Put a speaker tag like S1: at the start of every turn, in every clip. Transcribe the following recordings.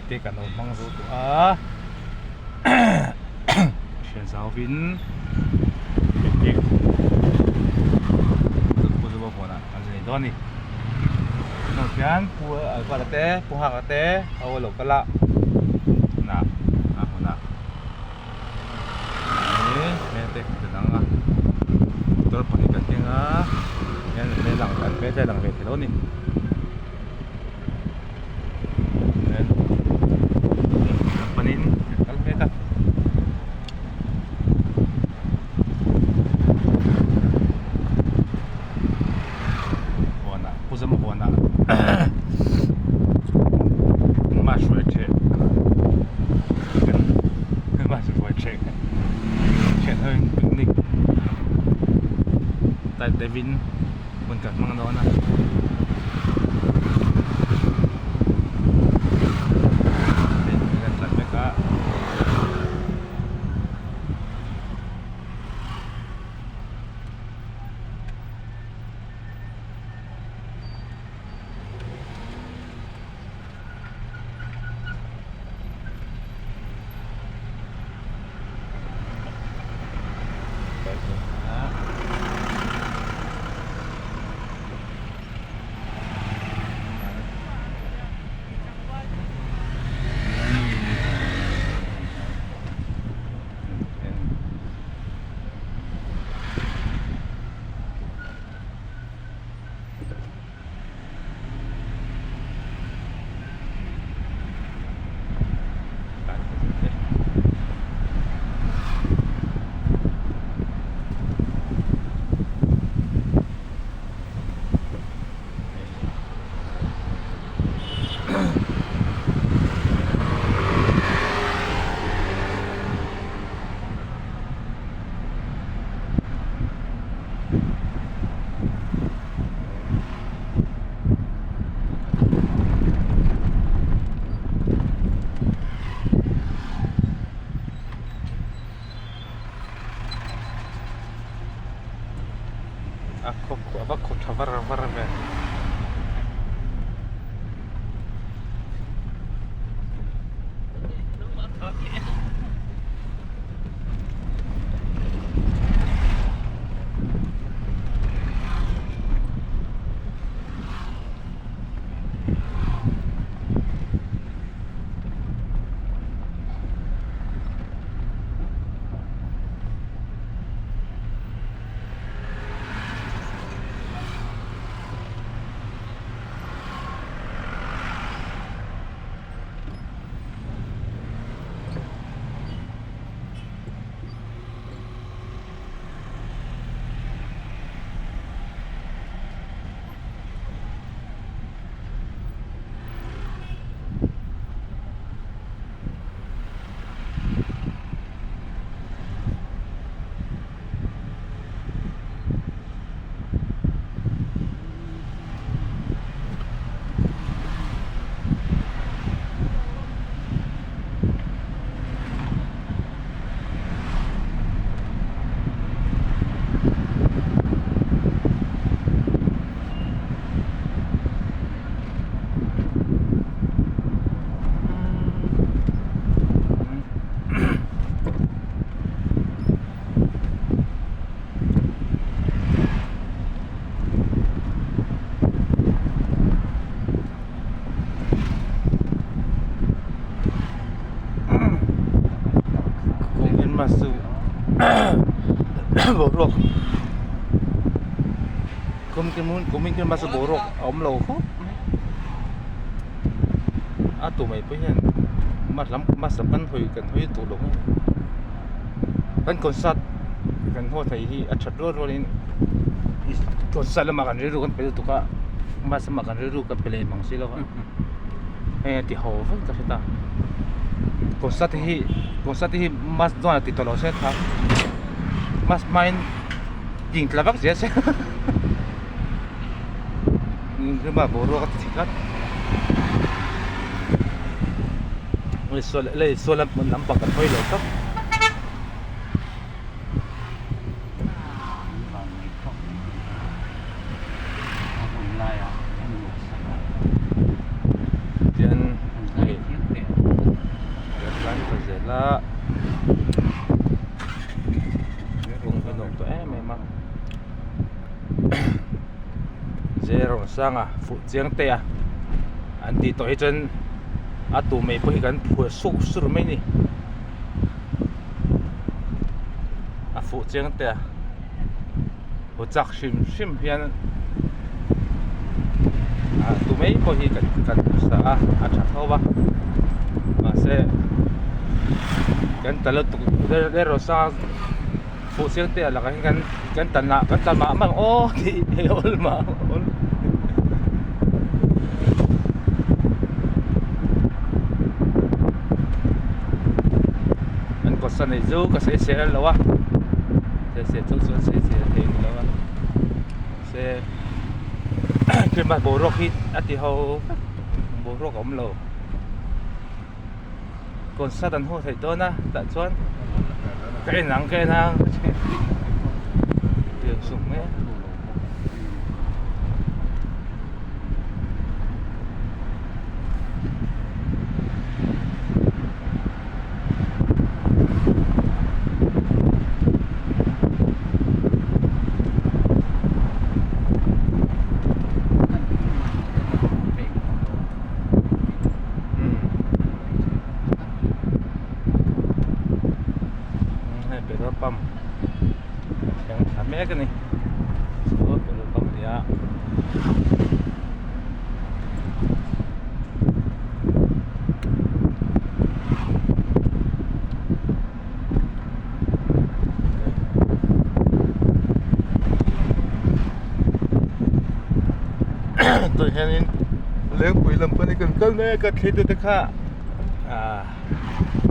S1: te kan lo hmang zo tawh a thian zau in picnic pu zuma huanah an nei dawn a ni tunah khian pu Albert-a te pu Nghaka te ho a lo kal a tunah a hmunah hmel te kan ang a motor pahnih kan keng a hian an hmel lang an hmel te a lang ve thei lo a ni lam panin an kal mek a. Huanah Pu Zama huanah mas ruai ṭheh mas ruai ṭheh thian ho in picnic type deuh in hun kan hmang dawn a. Kan tlan vek a. A khaw a va khaw tha var var ve. Christmas chu boruak kumin Christmas chu boruak a awm lo khawp mai a tu mai pawh hian mas lam kan hawi kan hawi duh lo mai kan concert kan haw thei hi a that rual rual in concert lamah kan rilru kan pe lutuk a mas lamah kan rilru kan pe leh mang si lo a hei a ti ho vek ta hret a concert te hi concert te hi mas dawn a ti tawh lo se tha mas hmain ding tla vak zel se boruak a ti chhe tlat lei saw lampang kan hawi lo tawp. Tian hei. kha kawng a nuam tawh em em a zero sanga fuh chiang te a an tih tawh hi chuan a tu mai pawh hi kan phuah suk sur mai a ni a fuh chiang te a haw chak hrim hrim hian ah tu mai pawh hi kan kan hmasa a a tha tho va mahse kan ta lutuk erawh sanga fuh chiang te a lakah hian kan kan ta nah kan ta mah mah ang aw tih hi a awl mah awl. An kawt sa nei chu ka sawi sel lo a sawi sel chu chuan sawi sel thei ni lo a mahse Christmas boruak hi a ti ho vek boruak a awm lo concert an haw theih dawn a tah chuan ka en ang ka en ang tiang sum mai a. Hei petrol pump a thleng thla mek a ni saw petrol pump a ni a. Tah hianin lengpui lam pawh ni kan kal mek a thli te kha ah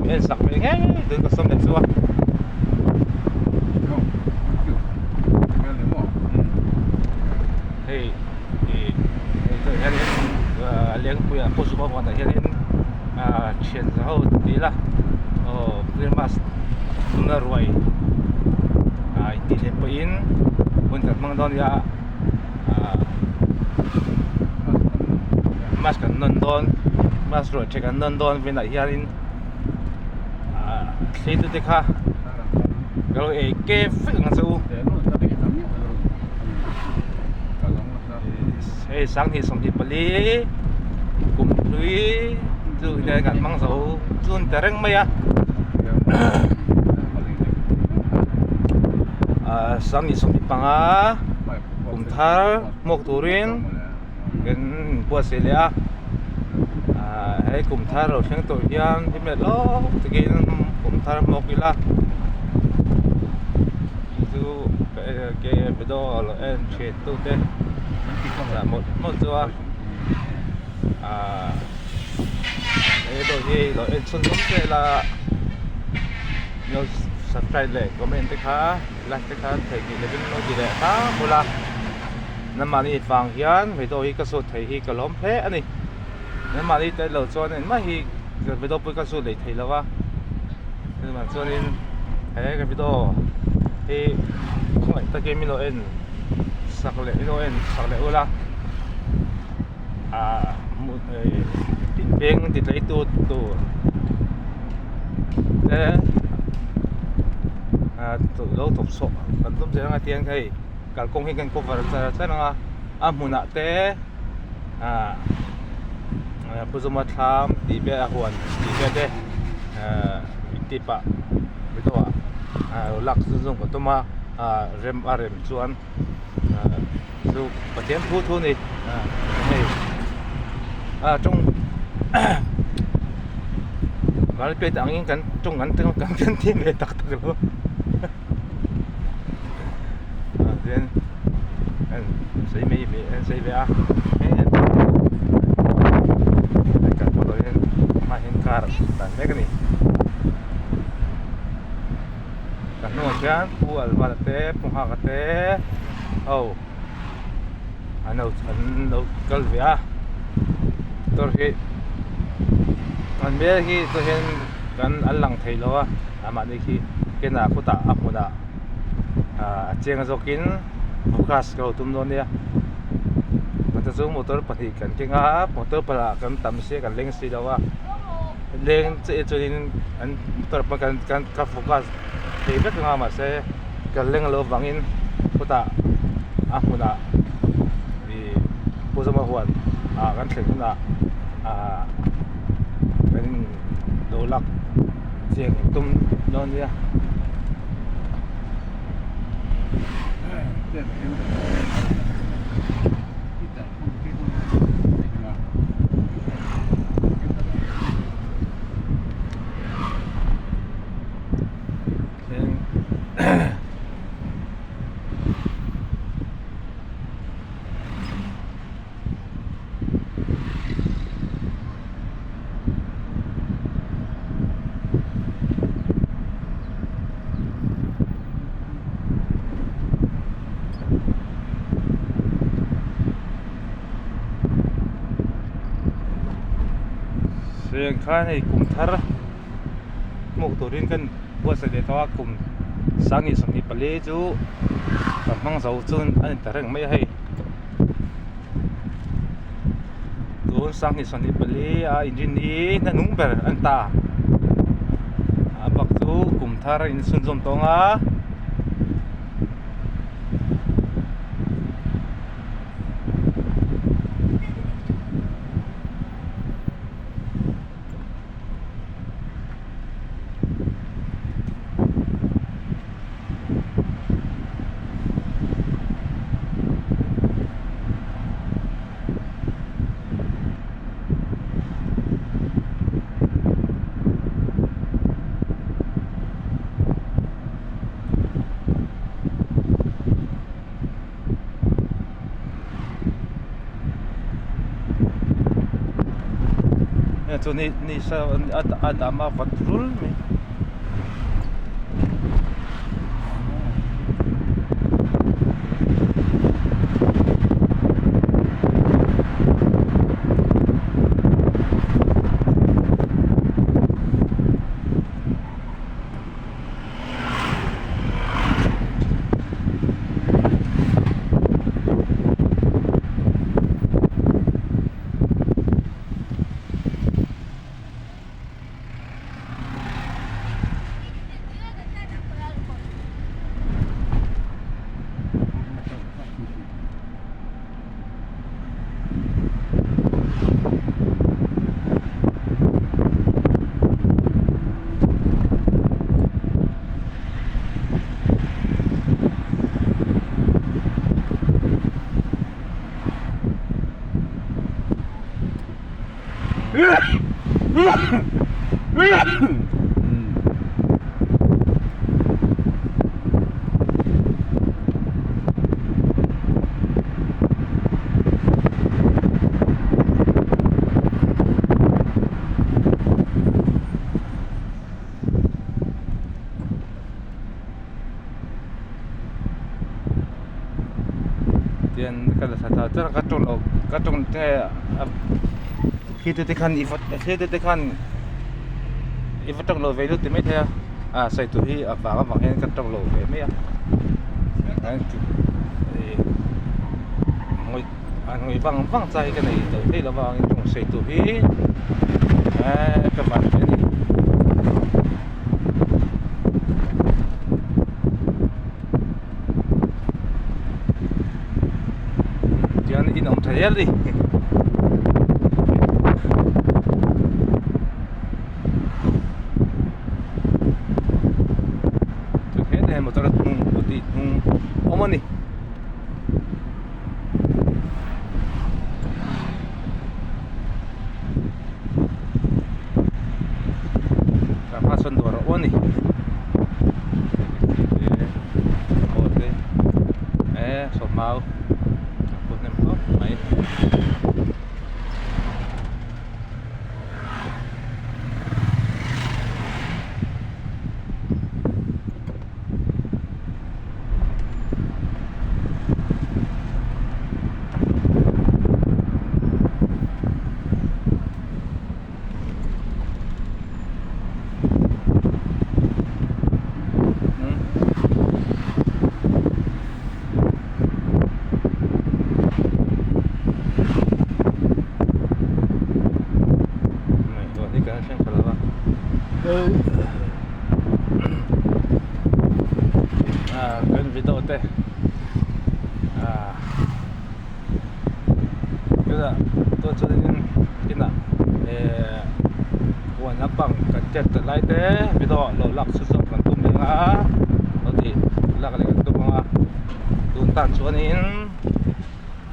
S1: min en sak ve ngei tun ka sawm leh chu a. Hei ih hei tah hianin ah lengpuiah pawh zuma huanah hianin ah thian ho ti ila aw Christmas nuna ruai ah intihhlem pawhin hun kan hmang dawn nia ah Mas kan nawn dawn Mas ruai ṭha kan nawn dawn vinah hianin ah thli te kha ka lo ei kep vek ang che u. Hei 2024 kum hlui chu hian kan hmang zo chun ta reng mai a ah 2025 kum thar hmuak turin kan inbuatsaih leh a ah hei kum thar lo thleng tawh hian hlim leh lawk takin kum thar hmuak ila chu ke video lo en thin tute dah mawlh mawlh chu a ah he dawr hi lo en chhun zawm zel a lo subscribe leh comment te kha like te kha theihnghilh lovin lo ti leh hram bawlh a nangmahni vang hian video hi ka sut thei hi ka lawm hle a ni nangmahni tel lo chuan engmah hi video pawh hi ka sut leh thei lo va chuvang chuanin he ka video hi khawngaih takin min lo en sak leh min lo en sak leh ula ah inbeng ti tlei tu tur te ah lo thawk chhuah kan tum zel anga tiang hei kalkawng hi kan cover char char anga a hmunah te ah pu zuma thlam tih vel a huan tih vel te ah intih pah video ah ah lo lak zung zung ka tum a ah rem a rem chuan ah chu Pathian thu thu a ni ah hei ah tawng Malpet angin kan tawng kan kan kan thiam ve tak tak lo ah chuan an sawi mai mai an sawi ve a hei kan photo hian hmaah hian car a tlan mek a ni ka hnungah khian pu Alvana te pu Nghaka te ho an lo an lo kal ve a motor hi an hmel hi tah hian kan an lang thei lo a amahni khi kenah khutah a hmunah ah a chiang zawkin focus ka lo tum dawn nia chu motor pahnih kan keng a motor pahnih ah kan tam sia kan leng si lo a. leng che chuanin an motor pawh kan kan ka focus thei vek anga mahse ka leng loh avangin khawtah a hmunah ih Pu Zama huan ah kan thlen hunah ah kan in lo lak chiang tum dawn nia. Heng khan hei kum thar hmuh turin kan buatsaih leh tawh a kum 24 chu ka hmang zo chu a ni ta reng mai a hei. Tun 24 a inrin hi hnahnung ber a ni ta a bak chu kum thar a inchhunzawm tawh ang a. Chu ni ni sa a dam a vat rul mai. Tian ka la thla ta ka tawng loh ka tawng te khi te te khan i va khi te te khan i va tawng lo ve lut ti mai thei a a sawi tur hi a vang avang hian ka tawng lo ve mai a ngawih a ngawih vang vang chai ka nei lo thei lo vangin tawng sawi tur hi ka van ve a ni. Tichuan in awm tha zel a ni. Chu hetah hian motor a hnung scooty hnung awm a ni. Tah sawn dawr a aw a ni aw te eh sawmau a pawh hnem khawp mai. Ah kan video te ah chutah tawh chuanin kinah eh huan lampang kan chet ta lai te video ah lo lak chhun zawk kan tum leh ang a lo tih lak leh kan tum ang a tun tan chuanin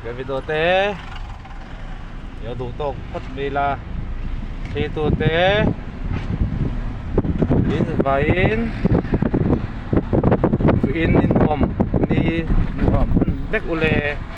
S1: kan video te Ilo duh tawk phawt mai ila theitu te in vaiin in nuam ni nuam vek ule.